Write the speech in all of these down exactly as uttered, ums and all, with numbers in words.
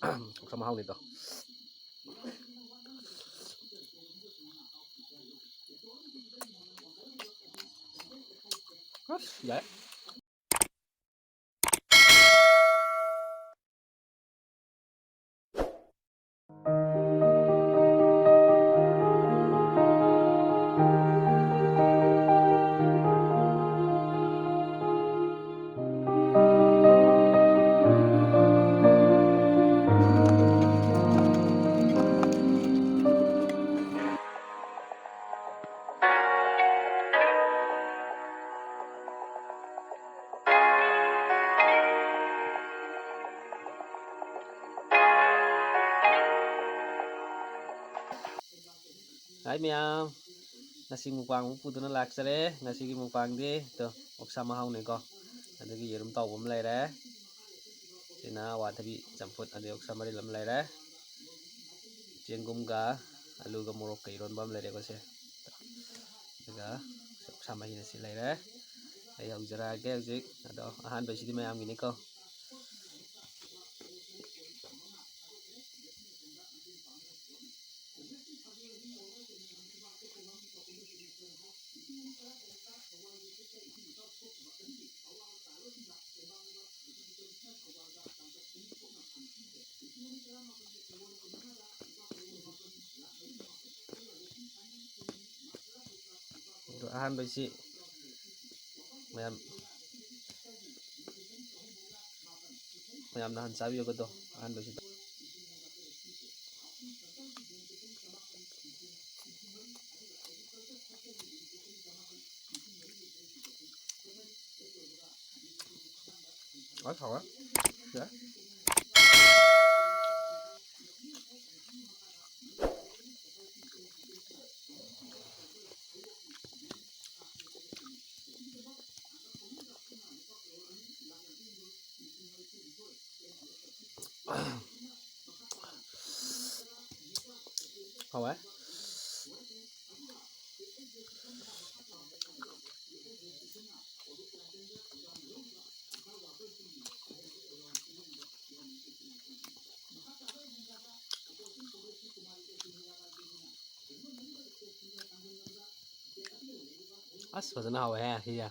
ꯑꯣꯛꯁꯥ ꯃꯍꯥꯎꯅꯤꯗꯣ꯫ ꯑꯁ, ꯌꯥꯏ꯫ ꯍꯥꯏ ꯃꯌꯥꯝ, ꯉꯁꯤ ꯃꯨꯛꯕꯥꯡ ꯑꯃꯨꯛ ꯄꯨꯗꯨꯅ ꯂꯥꯛꯆꯔꯦ꯫ ꯉꯁꯤꯒꯤ ꯃꯨꯛꯕꯥꯡꯗꯤ ꯇꯣ, ꯑꯣꯛꯁꯥ ꯃꯍꯥꯎꯅꯤꯀꯣ꯫ ꯑꯗꯒꯤ ꯌꯦꯔꯨꯝ ꯇꯥꯎꯕ ꯑꯃ ꯂꯩꯔꯦ꯫ ꯁꯤꯅ ꯑꯋꯥꯊꯕꯤ ꯆꯝꯐꯨꯠ, ꯑꯗꯩ ꯑꯣꯛꯁꯥ ꯃꯔꯤꯜ ꯑꯃ ꯂꯩꯔꯦ꯫ ꯆꯦꯡꯒꯨꯝꯒ ꯑꯂꯨꯒ ꯃꯣꯔꯣꯛꯀ ꯏꯔꯣꯟꯕ ꯑꯃ ꯂꯩꯔꯦꯀꯣ ꯁꯦ꯫ ꯑꯗꯨꯒ ꯑꯣꯛꯁꯥ ꯃꯍꯤꯅ ꯁꯤ ꯂꯩꯔꯦ꯫ ꯑꯩ ꯍꯧꯖꯔꯛꯑꯒꯦ ꯍꯧꯖꯤꯛ꯫ ꯑꯗꯣ ꯑꯍꯥꯟꯕꯁꯤꯗꯤ ꯃꯌꯥꯝꯒꯤꯅꯤꯀꯣ꯫ ꯑꯗꯣ ꯑꯍꯥꯟꯕꯩꯁꯤ ꯃꯌꯥꯝ, ꯃꯌꯥꯝꯅ ꯍꯥꯟꯅ ꯆꯥꯕꯤꯌꯨꯀꯣ꯫ ꯑꯗꯣ ꯑꯍꯥꯟꯕꯩꯁꯤꯗ ꯑꯁ, ꯍꯥꯎꯋꯦ꯫ ꯌꯥꯏ꯫ ꯍꯥꯎꯋꯦ꯫ ꯑꯁ, ꯐꯖꯅ ꯍꯥꯎꯋꯦꯍꯦ ꯁꯤꯁꯦ꯫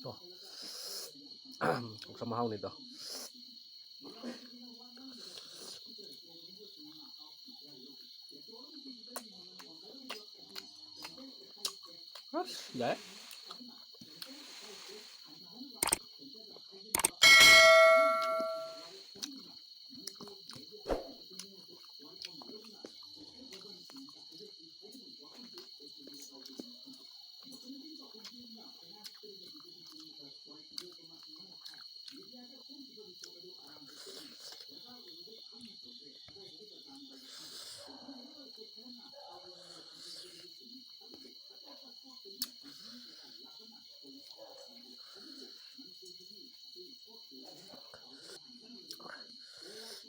ꯇꯣ꯫ ꯑꯣꯛꯁꯥ ꯃꯍꯥꯎꯅꯤꯗꯣ꯫ ꯑꯁ, ꯌꯥꯏ꯫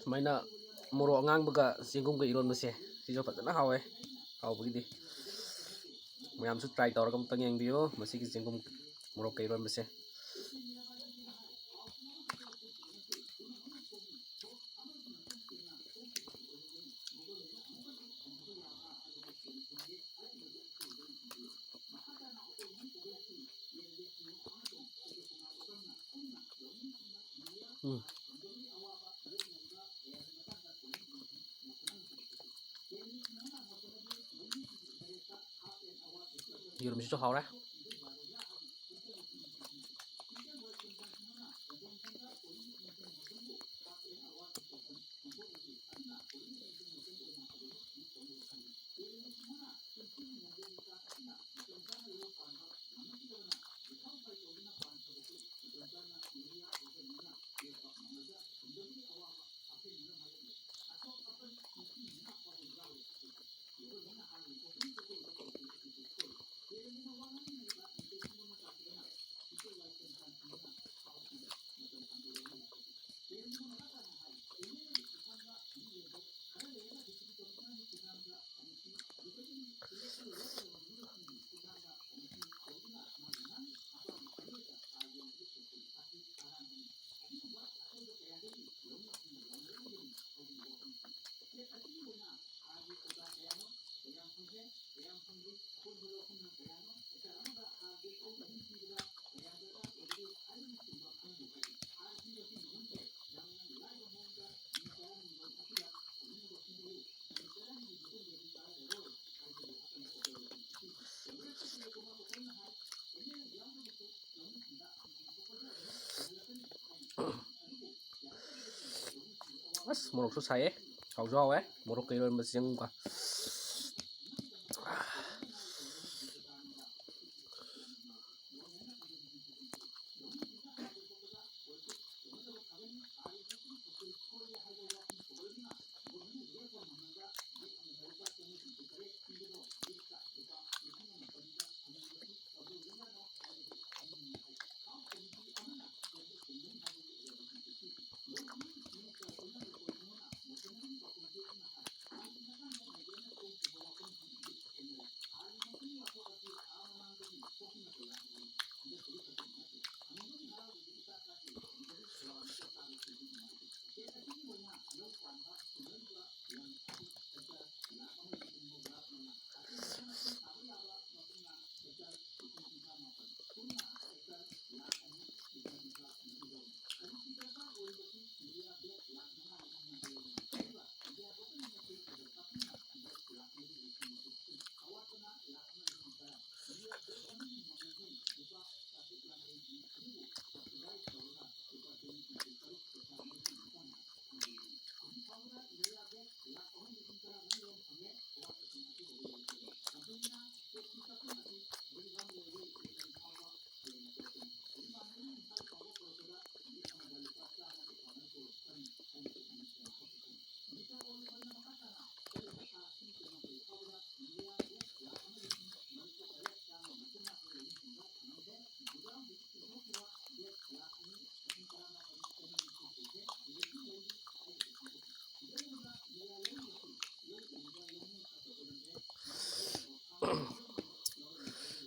ꯁꯨꯃꯥꯏꯅ ꯃꯣꯔꯣꯛ ꯑꯉꯥꯡꯕꯒ ꯆꯦꯡꯒꯨꯝꯒ ꯏꯔꯣꯟꯕꯁꯦ, ꯁꯤꯁꯨ ꯐꯖꯅ ꯍꯥꯎꯋꯦ꯫ ꯍꯥꯎꯕꯒꯤꯗꯤ ꯃꯌꯥꯝꯁꯨ try ꯇꯧꯔꯒ ꯑꯃꯨꯛꯇꯪ ꯌꯦꯡꯕꯤꯌꯨ, ꯃꯁꯤꯒꯤ ꯆꯦꯡꯒꯨꯝ ꯃꯣꯔꯣꯛꯀ ꯏꯔꯣꯟꯕꯁꯦ꯫ ꯎꯝ꯫ ꯌꯦꯔꯨꯝꯁꯤꯁꯨ ꯍꯥꯎꯔꯦ꯫ ꯑꯁ, ꯃꯣꯔꯣꯛꯁꯨ ꯁꯥꯏꯌꯦ, ꯍꯥꯎꯁꯨ ꯍꯥꯎꯋꯦ, ꯃꯣꯔꯣꯛꯀ ꯏꯔꯣꯟꯕꯁꯤꯒ꯫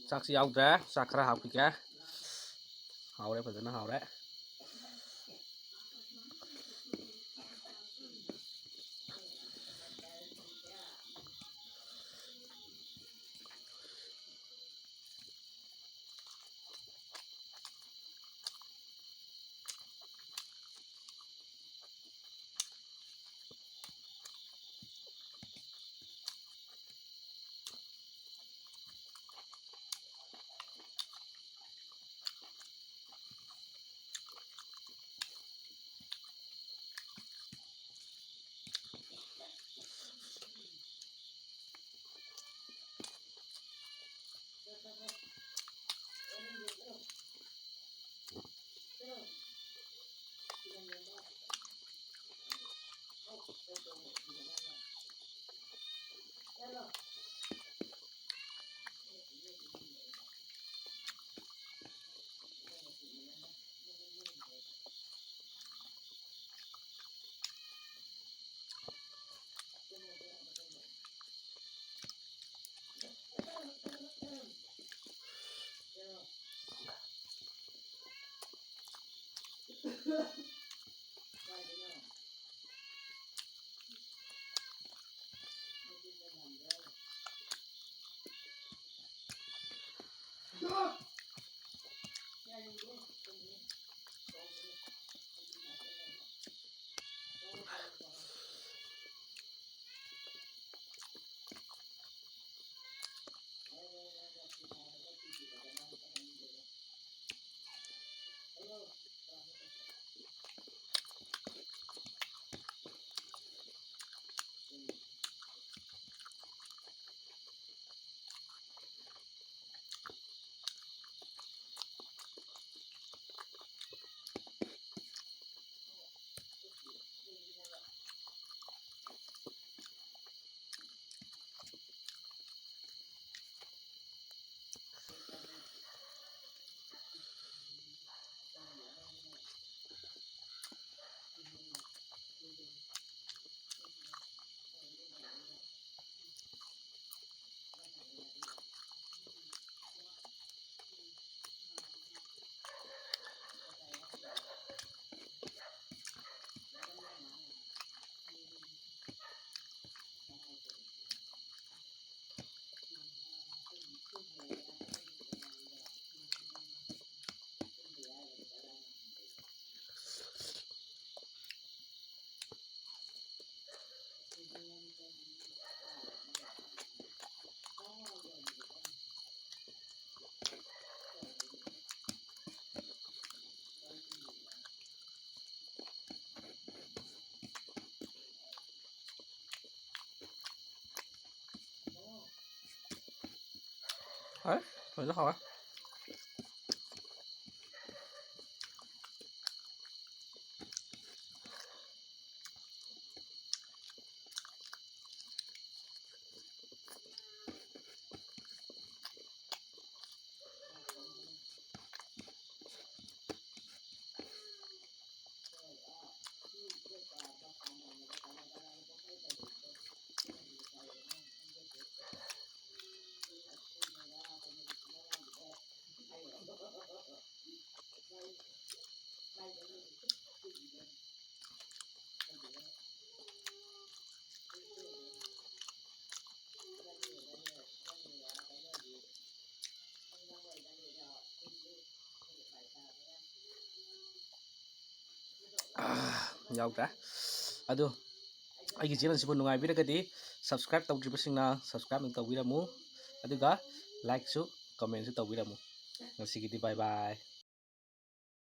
ꯆꯥꯛꯁꯤ ꯌꯥꯎꯗ꯭ꯔꯦ, ꯆꯥꯛ ꯈꯔ ꯍꯥꯞꯈꯤꯒꯦ꯫ ꯍꯥꯎꯔꯦ, ꯐꯖꯅ ꯍꯥꯎꯔꯦ꯫ ꯍꯣꯏ, ꯊꯣꯏꯗꯣ ꯍꯥꯎꯋꯦ꯫ ꯌꯥꯎꯗ꯭ꯔꯦ꯫ ꯑꯗꯨ ꯑꯩꯒꯤ ꯆꯦꯅꯦꯜꯁꯤꯕꯨ ꯅꯨꯡꯉꯥꯏꯕꯤꯔꯒꯗꯤ subscribe ꯇꯧꯗ꯭ꯔꯤꯕꯁꯤꯡꯅ subscribe ꯑꯗꯨꯝ ꯇꯧꯕꯤꯔꯝꯃꯨ, ꯑꯗꯨꯒ like ꯁꯨ comment ꯁꯨ ꯇꯧꯕꯤꯔꯝꯃꯨ꯫ ꯉꯁꯤꯒꯤꯗꯤ bye bye꯫